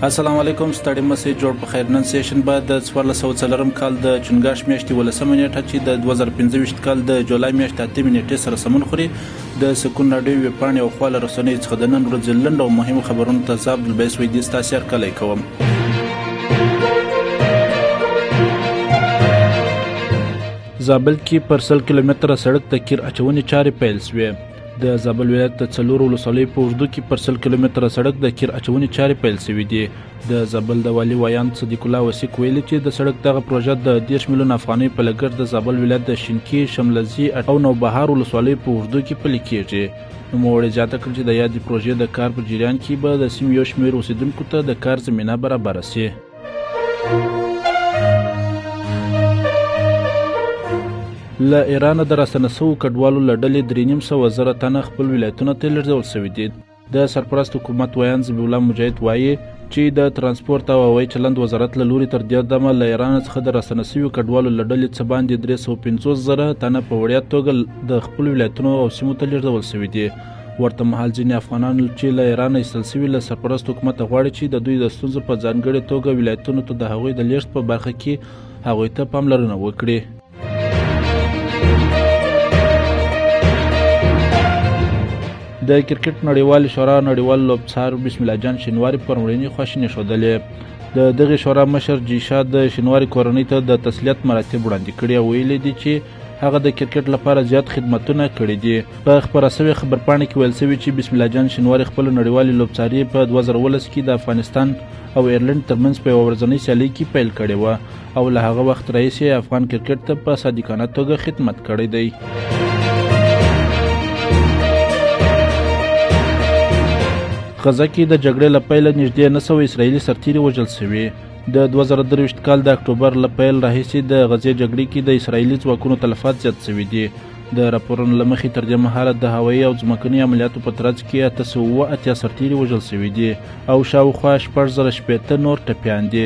السلام علیکم، ستړي مه سئ، جوړ په خیر. نن سه شنبه د 1404 کال د چنګاښ میاشتې 18 نیټه چې د 2025 کال د جولای میاشتې 8 نیټې سره سمون خوري، د سکون راډیو ویبپاڼې او خواله رسنیو څخه د نن ورځې لنډو او مهمو خبرونو ته زه عبدالبیس ویدي ستاسې هرکلی کوم. زابل کې پر 100 کیلومتره سړک د کیر اچونې چارې پیل شوې. د زابل ولایت د څلورو ولسوالیو په اوږدو کې پر 100 کیلومتره سړک د کیر اچونې چارې پیل شوې دي. د زابل د والي ویاند صدیق الله وثیق ویلي چې د سړک دغه پروژه د 30 میلیونه افغانیو په لګښت د زابل ولایت د شینکي، شملزي او نوبهار ولسوالیو په اوږدو کې پلي کیږي. نوموړي زیاته کړه چې د یادې پروژې د کار په جریان کې به د سیمې یو شمېر اوسېدونکو ته د کار زمینه برابره شي. له ایرانه د راستنه شوو کډوالو له ډلې 350,000 تنه خپل ولایتونو ته لېږدول شوي دي. د سرپرست حکومت ویاند ذبیح الله مجاهد وایي چې د ترانسپورت او هوایي چلند وزارت له لوري تر دې دمه له ایران څخه د راستنه شویو کډوالو له ډلې څه باندې 350,000 تنه په وړیا توګه د خپلو ولایتونو او سیمو ته لېږدول شوي دي. ورته مهال ځینې افغانان چې له ایرانه ایستل شوي له سرپرست حکومته غواړي چې د دوی د ستونزو په ځانګړې توګه ولایتونو ته د هغوی د لېږد په برخه کې هغوی ته پاملرنه وکړي. د کرکټ نړیوالې شورا نړیوال لوبڅار بسم الله جان شینواري پر مړینې خواشیني ښودلې. د دغې شورا مشر جیشا د شینواري کورنۍ ته د تسلیت مراتب وړاندې کړي او ویلي دي چې هغه د کرکټ لپاره زیات خدمتونه کړي دي. په خپره شوې خبرپاڼه کې ویل شوي چې بسم الله جان شینواري خپله نړیوالې لوبڅاري په 2010 کې د افغانستان او ایرلنډ ترمنځ په یوه ورځنۍ سیالۍ کې پیل کړې وه او له هغه وخت راهیسې یې افغان کرکټ ته په صادقانه توګه خدمت کړی دی. غزه کې د جګړې له پیله نږدې 900 اسراییلي سرتیري وژل شوي. د 2023 کال د اکټوبر له پیل راهیسې د غزې جګړې کې د اسراییلي ځواکونو تلفات زیات شوي دي. د راپورونو له مخې تر دې مهاله د هوایي او ځمکني عملیاتو په ترڅ کې 887 سرتیري وژل شوي دي او شاوخوا 6060 نور ټپیان دي.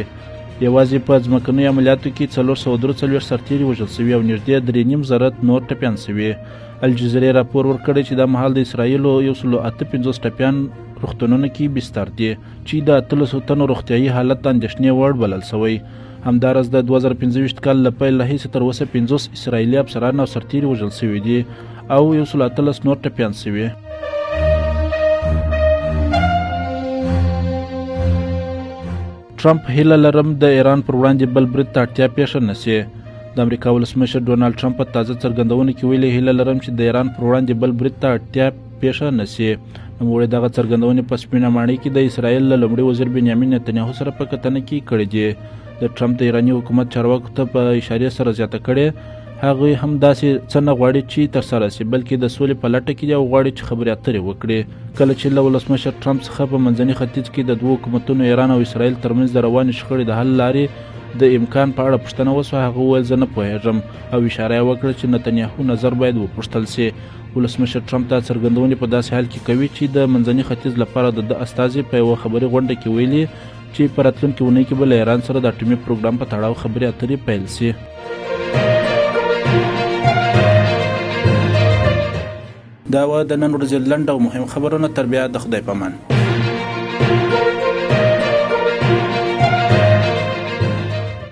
یوازې په ځمکنیو عملیاتو کې 443 سرتیري وژل شوي او نږدې 3,500 نور ټپیان شوي. الجزیرې راپور ورکړی چې دا مهال د اسراییلو 158 ټپیان روغتونونو کې بستر دي چې د 18 تنو روغتیایي حالت د اندېښنې وړ بلل شوی. همداراز د 2025 کال له پیل راهیسې تر اوسه 50 اسراییلي افسران او سرتیري وژل شوي دي او 118 نور ټپیان شوي. ټرمپ هیله لرم د ایران پر وړاندې بل برید ته اړتیا پېښه نه شي. د امریکا ولسمشر ډونالد ټرمپ په تازه څرګندونو کې ویلي هیله لرم چې د ایران پر وړاندې بل برید ته اړتیا پېښه نه شي. نوموړي دغه څرګندونې په سپینه ماڼۍ کې د اسراییل له لومړي وزیر بنیامین نتنیاهو سره په کتنه کې کړې دي. د ټرمپ د ایراني حکومت چارواکو ته په اشارې سره زیاته کړې هغوی هم داسې څه نه غواړي چې ترسره شي، بلکې د سولې په لټه کې دي او غواړي چې خبرې اترې وکړي. کله چې له ولسمشر ټرمپ څخه په منځني ختیځ کې د دوو حکومتونو ایران او اسراییل ترمنځ د روانې شخړې د حل لارې د امکان په اړه پوښتنه وشوه، هغه وویل زه نه پوهېږم او اشاره یې وکړه چې نتنیاهو نظر باید وپوښتل شي. ولسمشر ټرمپ دا څرګندونې په داسې حال کې کوي چې د منځني ختیځ لپاره د ده استازي په یوه خبري غونډه کې ویلي چې په راتلونکې اونۍ کې به له ایران سره د اټومي پروګرام په تړاو خبرې اترې پیل شي. دا وه د نن ورځې لنډ او مهم خبرونه. تر بیا د خدای په امان.